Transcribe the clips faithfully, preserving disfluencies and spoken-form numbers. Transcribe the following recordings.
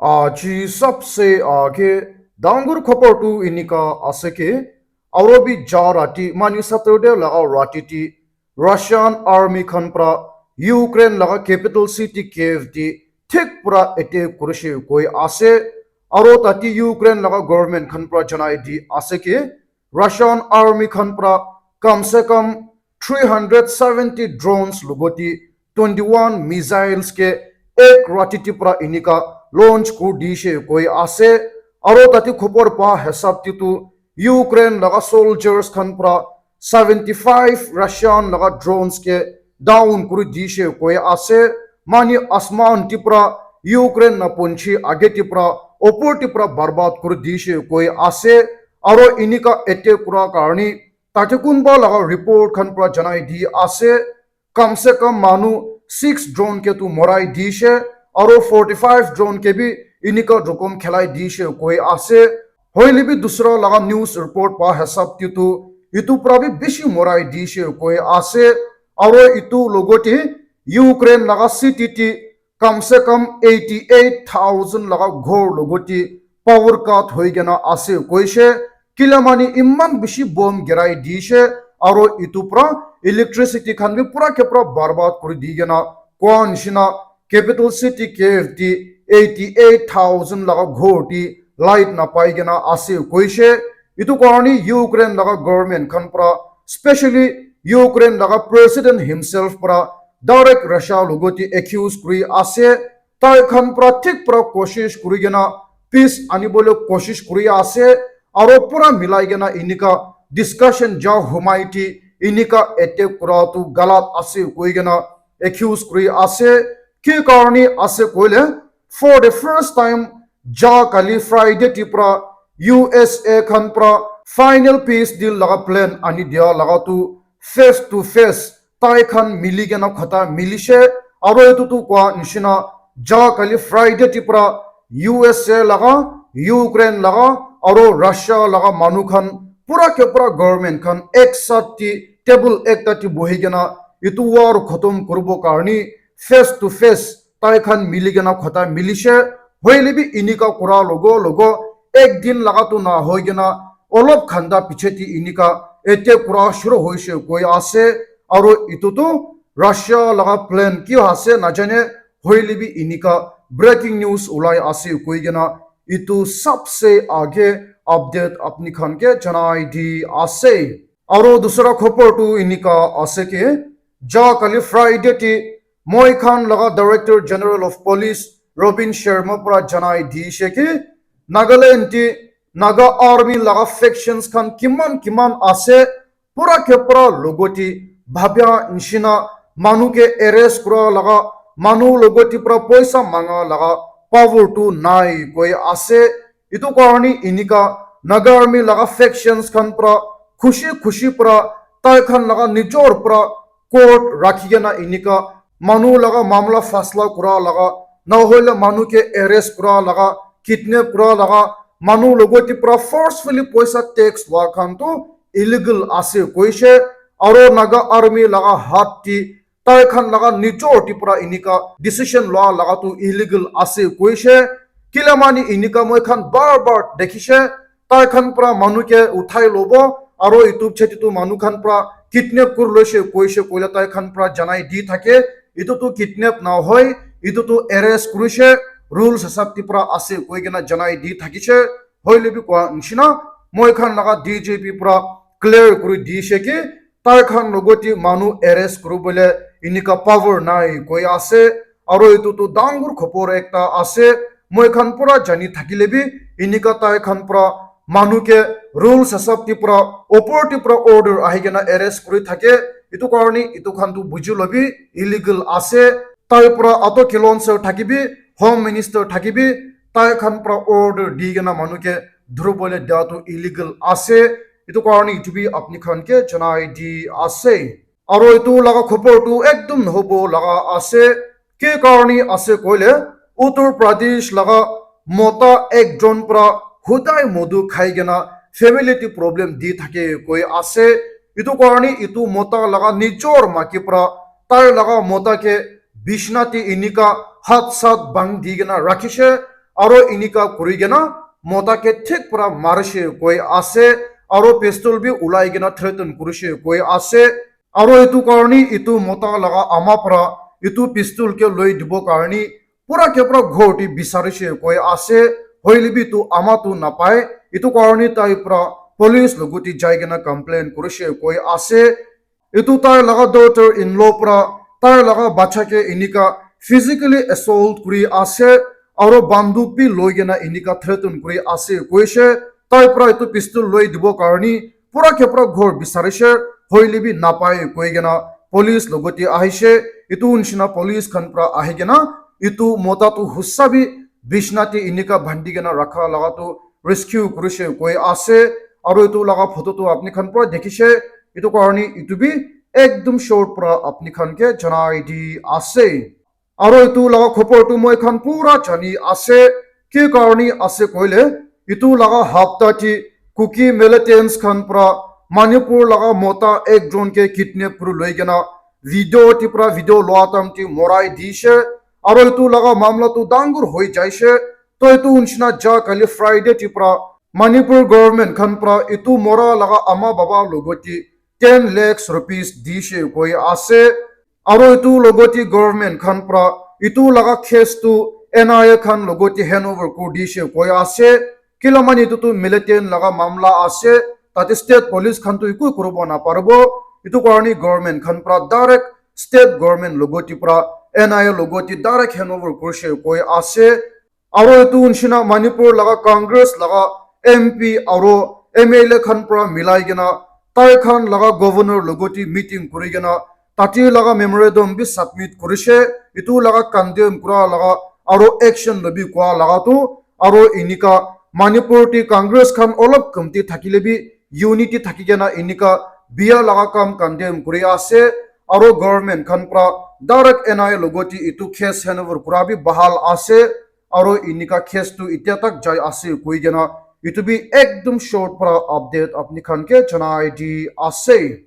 Aji sabse aage dangor khobor tu enika ase ke, aro bi ja rati mani Saturday laga rati ti Russian army khan pra Ukraine laga capital city Kiev ti thik pura attack kurishe koi ase, aro tati Ukraine laga government khan pra janai di ase ke Russian army khan pra kam se kam three hundred seventy drones logoti twenty-one missiles ke ek rati ti pra enika launch kur dishe koi ase, aro tati khobor pa hisab ti tu Ukraine laga soldiers khan pra seventy-five Russian laga drones ke down kuri dishe koi ase, mani asman ti pra Ukraine na ponchi age ti pra opor ti pra barbad kuri dishe koi ase, aro enika attack kura karni tate kunba laga report khan pra janai di ase, kam se kam manu six drone ke tu morai dishe, aro forty-five drone ke bi enika rokom khelai dishe koi ase, hoile bi dusra laga news report pa hisab ti tu itu pra bi bishi morai dishe koi ase, aro itu logote Ukraine laga city ti kam se kam eighty-eight thousand laga ghor logoti power cut hoi kena ase koishe, kila mani iman bishi bomb girai dishe, aro itu pra electricity khan bi pura ke pura barbad kuri di kena koa nishina capital city Kiev ti eighty-eight thousand laga ghor ti light napai kena ase koishe, itu karni Ukraine laga government khan pra specially Ukraine laga president himself pra direct Russia logoti accuse kuri ase, tai khan pra thik pra koshish kuri kena peace anibole koshish kuri ase, aro pura milai kena enika discussion ja humai ti enika attack kura tu galat ase koi kena accuse kuri ase, ki karni ase koile for the first time ja kali Friday ti pra U S A khan pra final peace deal laga plan ani dia laga tu face to face tai khan mili kena khota milishe, aro etu tu koa nishina ja kali Friday ti pra U S A laga, Ukraine laga, aro Russia laga manu khan pura ke pura government khan ek saath ti table ekta ti bohi kena etu war khotom kuribo karni face to face tai khan mili kena khota milishe, hoile bi enika kura logo logo ek din laga tu na hoi kena olop ghanta piche ti enika attack kura shuru hoishe koi ase, aro etu tu Russia laga plan ki ase najane, hoile bi enika breaking news ulai ase koi kena etu sabse aage update apni khan ke janai di ase. Aro dusra khobor tu enika ase ke, ja kali Friday ti moi khan laga Director General of Police Robin Sharma pra janai dishe ke Nagaland ti Naga Army laga factions khan kiman kiman ase, pura ke pura logoti bhabya nishina manu ke arrest kura laga, manu logoti pra poisa manga laga power tu nai koi ase. Etu karni enika Naga Army laga factions khan pra khushi khushi pra tai khan laga nijor pra court rakhi kena enika manu laga mamla fasla kura laga, na hoile manu ke arrest kura laga, kidnap kura laga, manu logoti pra forcefully poisa tax lua khan tu illegal ase koishe, aro Naga Army laga hat ti tai khan laga nijor ti pra enika decision lua laga tu illegal ase koishe, kila mani enika moi khan bar bar dekhishe, tai khan pra manu ke uthai lobo, aro etu cheti tu manu khan pra kidnap kuri loishe koishe koile tai khan pra janai di thake, etu tu kidnap na hoi, etu tu arrest kurishe, rules hisab ti pra ase koi kena janai di thakishe, hoile bi koa nishina moi khan laga D G P pra clear kuri dishe ki tai khan logoti manu arrest kuribole enika power nai koi ase, aro etu tu dangor khobor ekta ase, moi khan pura jani thakile bi enika tai khan pra manu ke rules hisab ti pra opor ti pra order ahi kena arrest kuri thake, etu karni etu khan tu buji lobi illegal ase, tai pra ato kilonser thakibi, home minister thakibi, tai khan pra order di kena manu ke dhuribole dia tu illegal ase, etu karni etu bi apni khan ke janai di ase. Aro etu laga khobor tu ekdum nohobo laga ase, ki karni ase koile Uttar Pradesh laga mota ekjon pra hudai modu khai kena family ti problem di thake koi ase, etu karni etu mota laga nijor maki pra tai laga mota ke bishna ti enika hat sat bang di kena rakhishe, Aro inika kuri kena mota ke thik para marishe koi ase, aro pistol bi ulai kena threaten kurishe koi ase. Aro etu karni etu mota laga ama para etu pistol ke loi dibo karni pura ke pura ghor te bisarishe koi ase, hoile bi etu ama tu napai. Etu karni tai para police logot te jai kena complain kurishe koi ase. Etu tai laga daughter in law para tai laga bacha ke enika physically assault kuri ase, aro banduk bi loi kena enika threaten kuri ase koishe. Tai para etu pistol loi dibo karni pura ke pura ghor bisarishe, hoile bi napai koi kena police logot te ahishe. Etu nishina police khan para ahi kena etu mota tu husa bi bishna te enika bandi kena rakha laga tu rescue kurishe koi ase. Aro etu laga photo tu apni khan pura dekhishe, etu karni etu bi ekdum short para apni khan ke janai di ase. Aro etu laga khobor tu moi khan pura jani ase, ki karni ase koile, etu laga hapta ti Kuki militants khan para Manipur laga mota ekjon ke kidnap kuri loi kena video ti para video loa time ti morai dishe, aro etu laga mamla tu dangor hoi jaishe. To etu nishina ja kali Friday ti para Manipur government khan para etu mora laga ama baba logot te ten lakhs rupees dishe koi ase. Aro etu logot te government khan para etu laga case tu N I A khan logot te handover kuri dishe koi ase. Kila mani etu tu militant laga mamla ase, tate state police khan tu eku kuribo naparibo. Etu karni government khan para direct state government logot te para N I A logot te direct handover kurishe koi ase. Aro etu nishina Manipur laga Congress laga M P aro M L A khan para milai kena tai khan laga governor logot te meeting kuri kena tate laga memorandum bi submit kurishe. Etu laga condemn kura laga aro action lobi kua laga tu, aro enika Manipur te Congress khan olop kamti thakile bi unity thaki kena enika bia laga kam condemn kuri ase. Aro government khan para direct N I A logot te etu case handover kura bi bahal ase. Aro enika case tu etia tak jai ase koi kena etu bi ekdum short para update apni khan ke janai di ase.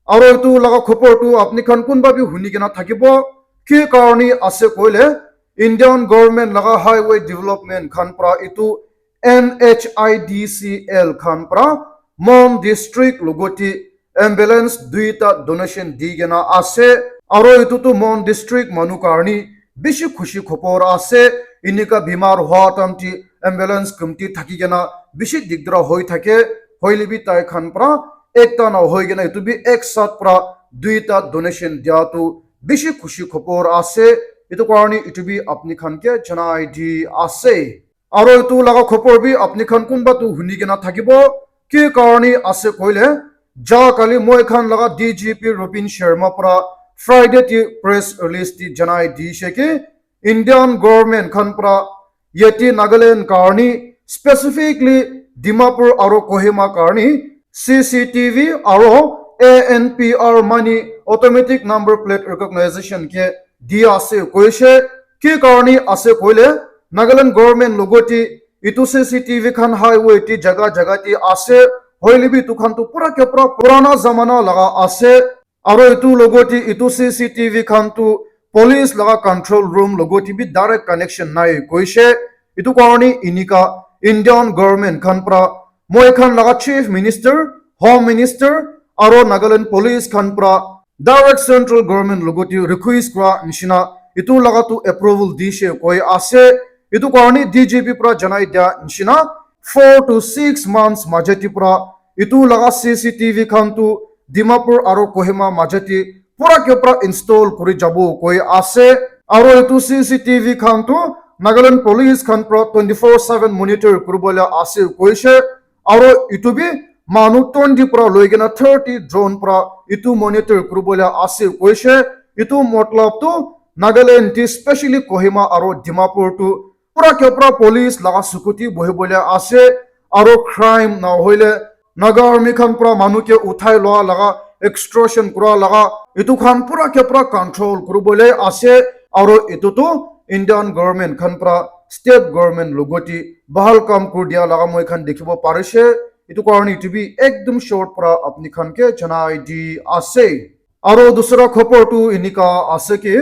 Aro etu laga khobor tu apni khan kunba bi huni kena thakibo, ki karni ase koile Indian government laga highway development khan para etu N H I D C L khan para Mon district logot te ambulance duita donation di kena ase. Aro etu tu Mon district manu karni bishi khushi khobor ase. Enika bimar hua time te ambulance kamti thaki kena bishi digdara hoi thake. Hoile bi tai khan para ekta na hoi kena etu bi ek sat para duita donation dia tu bishi khushi khobor ase. Etu karni etu bi apni khan ke janai di ase. Aro etu laga khobor bi apni khan kunba tu huni kena thakibo, ki karni ase koile, ja kali moi khan laga D G P Rupin Sharma para Friday ti press release ti janai dishe ki Indian government khan para yate Nagaland karni, specifically Dimapur aro Kohima karni C C T V aro A N P R mani automatic number plate recognition ke di ase koishe. Ki karni ase koile Nagaland government logot te etu C C T V khan highway te jaga jaga te ase, hoile bi etu khan tu pura ke pura purana zamana laga ase. Aro etu logot te etu C C T V khan tu police laga control room logot te bi direct connection nai koishe. Etu karni enika Indian government khan para moi khan laga Chief Minister, Home Minister aro Nagaland police khan para direct central government logot te request kura nishina etu laga tu approval dishe koi ase. Etu karni D G P para janai dia nishina four to six months maja te para etu laga C C T V khan tu Dimapur aro Kohima maja te pura ke pura install kuri jabo koi ase. Aro etu C C T V khan tu Nagaland police khan para twenty four seven monitor kuribole ase koishe. Aro etu bi manu twenty para loi kena thirty drone para etu monitor kuribole ase koishe. Etu matlab tu Nagaland te specially Kohima aro Dimapur tu pura ke pura police laga sukuti bohibole ase, aro crime na hoile Naga army khan pura manu ke uthai loa laga, extortion kura laga, etu khan pura ke pura control kuribole ase, aro etu tu Indian government khan pura state government logoti bahal kam kuri dia laga moi khan dikhibo parishe. Etu karone etu bi ekdum short pura apni khan ke janai di ase. Aro dusra khobor tu enika ase ki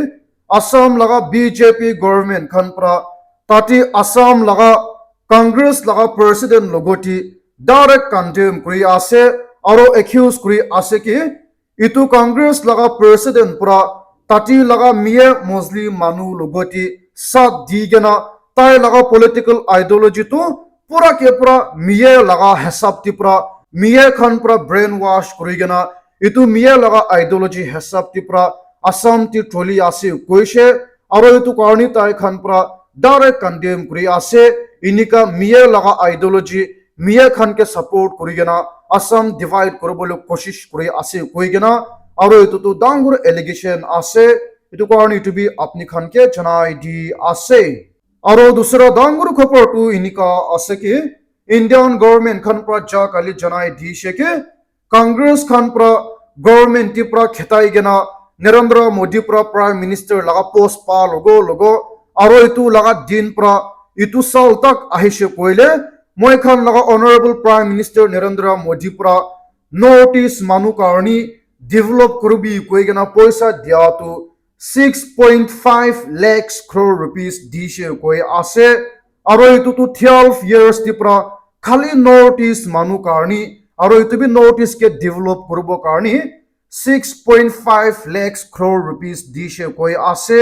Assam laga B J P government khan pura Party Assam laga Congress laga president logoti direct condemn kuri ase aro accuse kuri ase ki etu Congress laga president pura tati laga miye Muslim manu logoti sat di kena tai laga political ideology tu pura ke pura miye laga hisab ti pura miye khan pura brainwash kuri kena etu miye laga ideology hisab ti pura Assam ti troli ase koishe aro etu karni tai khan pura direct condemn kuri ase. Inika miye laga ideology miye khan ke support kuri kena Assam divide kuribole koshish kuri ase koi kena aro etu tu dangor allegation ase. Etu karni etu bi apni khan ke janai di ase. Aro dusra dangor khobor tu inika ase ki Indian government khan pura ja kali janai di she ki Congress khan pura government ti pura khetai kena Narendra Modi pura prime minister laga post pa logo logo aro etu laga din pura etu sal tak ahishe koile moi khan laga honorable prime minister Narendra Modi pura North East manu karni develop kuribi koi kena poisa dia tu six point five lakhs crore rupees dishe koi ase aro etu tu twelve years ti pura khali North East manu karni aro etu bi North East ke develop kuribo karni six point five lakhs crore rupees dishe koi ase.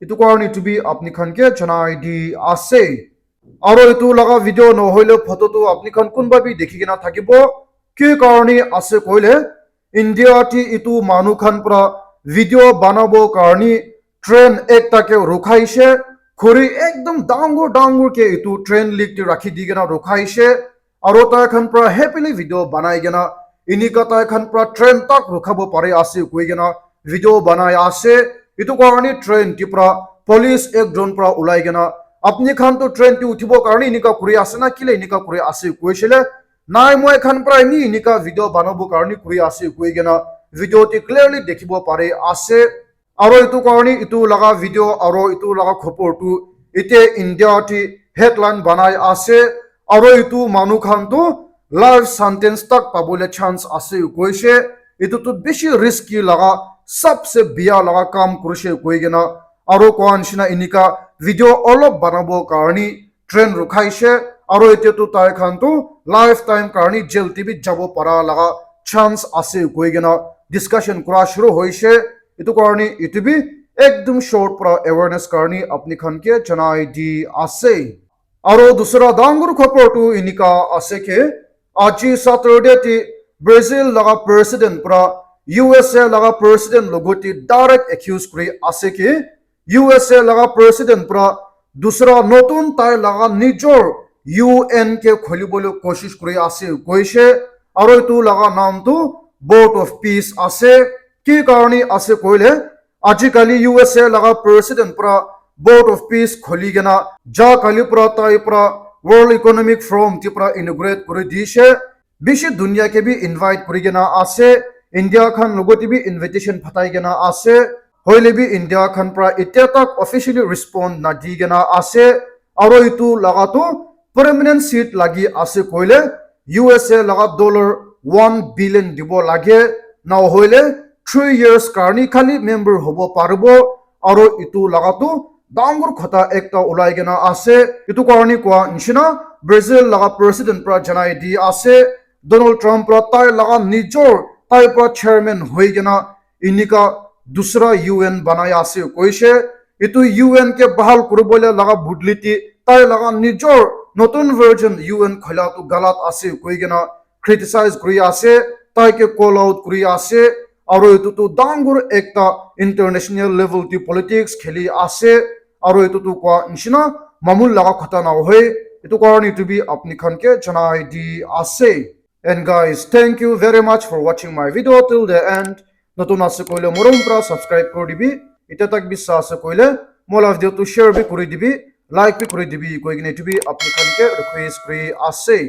Etu karni etu bi apni khan ke janai di ase. Aro etu laga video nohoile photo tu apni khan kunba bi dekhi kena thakibo ki karni ase koile India ti etu manu khan pura video banabo karni train ekta ke rukhaishe khuri ekdom dangor dangor ke etu train lik ti rakhi di kena rukhaishe aro tai khan pura happily video banai kena inika tai khan pura train tak rukhabo pare ase koi kena video banai ase. Etu karni train ti pura police ekjon pura ulai kena apni khan tu train ti uthibo karni inika kuri ase na kile inika kuri ase koishile nai moi khan pura ini inika video banabo karni kuri ase koi kena video ti clearly dekhibo pare ase. Aro etu karni etu laga video aro etu laga khobor tu ite India ti headline banai ase aro etu manu khan tu life sentence tak pabole chance ase koishe. Etu tu bishi risky laga sabse biya laga kam kurishe koi kena aro koa nishina inika video olop banabo karni train rukhaishe aro etia tu tai khan tu lifetime karni jail te bi jabo para laga chance ase koi kena discussion kura shuru hoishe. Etu karni etu bi ekdom short para awareness karni apni khan ke janai di ase. Aro dusra dangor khobor tu inika ase ke aji Saturday ti Brazil laga president para U S A laga president logoti direct accuse kuri ase ke U S A laga president para dusra notun tai laga nijor U N ke khulibole koshish kuri ase koishe aro etu laga naam tu Board of Peace ase. Ki karni ase koile ajikali U S A laga president para Board of Peace khuli kena ja kali para tai para World Economic Forum ti para inaugurate kuri dishe. Bishi dunia ke bi invite kuri kena ase. India khan logote bi invitation phatai kena ase. Hoile bi India khan para etia tak officially respond na di kena ase. Aro etu laga tu permanent seat lagi ase koile U S A laga dollar one billion dibo lage. Na hoile three years karni khali member hobo paribo. Aro etu laga tu dangor khota ekta ulai kena ase. Etu karni koa nishina Brazil laga president para janai di ase. Donald Trump para tai laga nijor tai para chairman hoi kena inika dusra U N banai ase koishe. Etu U N ke bahal kuribole laga budliti tai laga nijor notun version U N khola tu galat ase koi kena criticize kuri ase, tai ke call out kuri ase, aro etu tu dangor ekta international level te politics kheli ase, aro etu tu koa nishina mamul laga khota na hoy, etu karni etu bi apni khan ke janai di ase. And guys, thank you very much for watching my video till the end. Notun ase koile morom pra subscribe kuri dibi. Ite tak bi sa ase koile mo la video tu share bi kuri dibi, like bi kuri dibi koi kene etu bi apni khan ke request kuri ase.